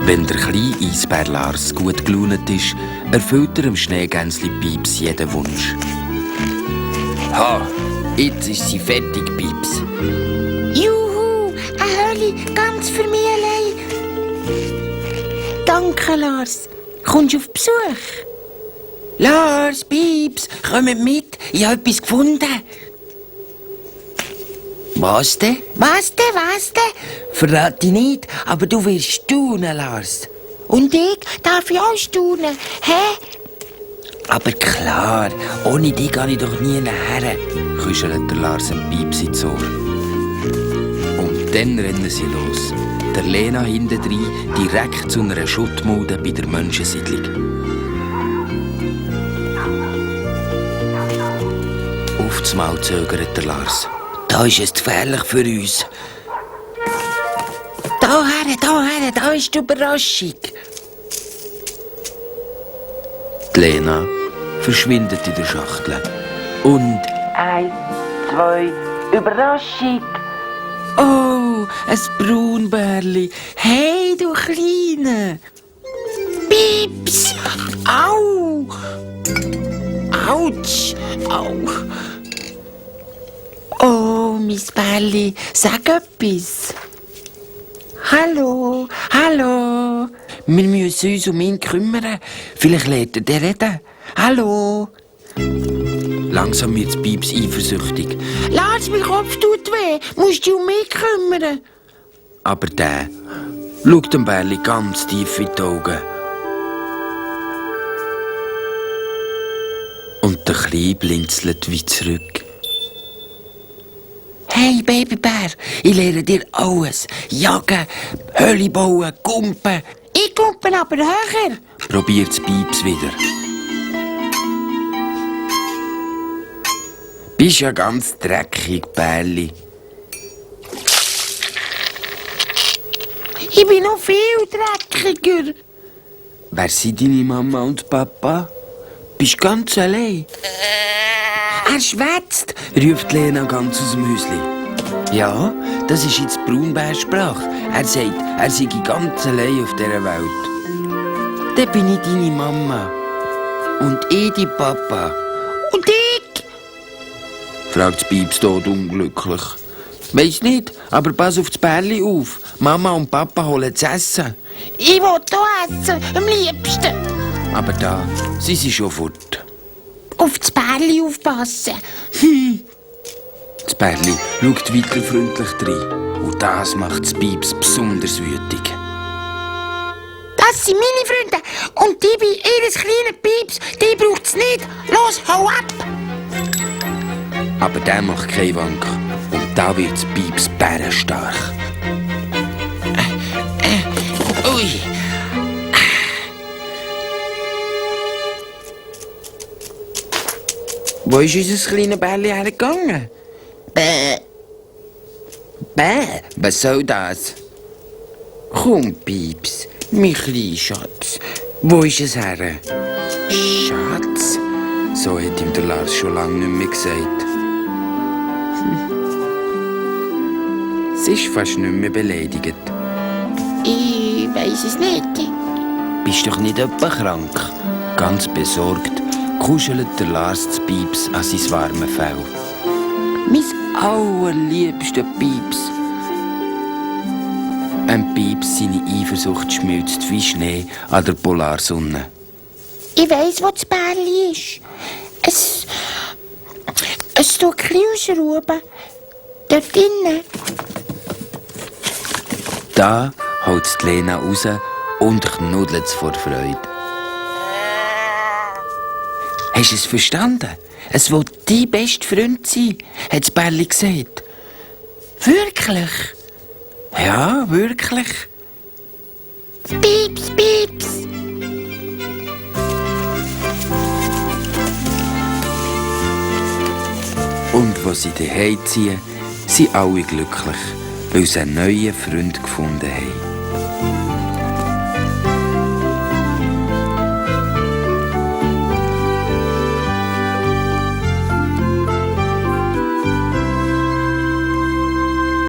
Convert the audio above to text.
Wenn der kleine Eisbär Lars gut gelaunt ist, erfüllt er dem Schneegänsli Pieps jeden Wunsch. Ha, jetzt ist sie fertig, Pieps. Juhu, ein Hölle, ganz für mich allein. Danke, Lars. Kommst du auf Besuch? Lars, Pieps, kommt mit, ich habe etwas gefunden. Was denn? Was denn? Verrate ich nicht, aber du wirst staunen, Lars. Und ich? Darf ich auch staunen? Hä? Aber klar, ohne dich gehe ich doch nie her. Kuschelt der Lars dem Pieps ins Ohr. Und dann rennen sie los. Der Lena hintendrein, direkt zu einer Schuttmulde bei der Menschensiedlung. Auf das Mal zögert der Lars. Da ist es gefährlich für uns. Da ist die Überraschung. Die Lena verschwindet in der Schachtel. Und 1, 2, Überraschung. Oh, ein Braunbärli. Hey, du Kleine. Pieps! Au! Autsch! Au! Oh, mein Bärli, sag etwas. Hallo. Wir müssen uns um ihn kümmern. Vielleicht lernt er reden. Hallo. langsam wird Pieps eifersüchtig. Lars, mein Kopf tut weh. Musst du um mich kümmern? Aber der schaut dem Bärli ganz tief in die Augen. Und der Kleine blinzelt wie zurück. Hey, Babybär, ich lehre dir alles. Jagen, Höhle bauen, Gumpen. Ich kumpe aber höher. Probiert's Pieps wieder. Bist ja ganz dreckig, Bärli. Ich bin noch viel dreckiger. Wer sind deine Mama und Papa? Bist ganz allein? Er schwätzt. Ruft Lena ganz aus dem Häuschen. Ja, das ist jetzt Braunbärsprache. Er sagt, er sei ganz allein auf dieser Welt. Dann bin ich deine Mama. Und ich dein Papa. Und ich? Fragt Pieps tot unglücklich. Weiss nicht, aber pass auf das Bärli auf. Mama und Papa holen zu essen. Ich will hier essen, am liebsten. Aber da, sie sind schon fort. Auf das Bärli aufpassen. Das Bärli schaut weiter freundlich rein. Und das macht das Pieps besonders wütig. Das sind meine Freunde. Und die bei ihres kleinen Pieps, die braucht's nicht. Los, hau ab! Aber der macht keinen Wank. Und da wird das Pieps bärenstark. Ui. Wo ist unser kleines Bärli hergegangen? Bäh, was soll das? Komm, Pieps, mein kleiner Schatz. Wo ist es her? Schatz, so hat ihm der Lars schon lange nicht mehr gesagt. Sie ist fast nicht mehr beleidigt. Ich weiss es nicht. Bist doch nicht etwa krank? Ganz besorgt kuschelt der Lars das Pieps an sein warmes Fell. Mein allerliebster Pieps. Pieps seine Eifersucht schmilzt wie Schnee an der Polarsonne. Ich weiss, wo das Bärli ist. Es tut ein bisschen rausruben. Dort drinnen. Da holt die Lena raus und knuddelt vor Freude. Hast du es verstanden? Es will dein bester Freund sein, hat das Bärli gesagt. Wirklich? Ja, wirklich. Pieps, Pieps. Und als sie daheim ziehen, sind alle glücklich, weil sie einen neuen Freund gefunden haben.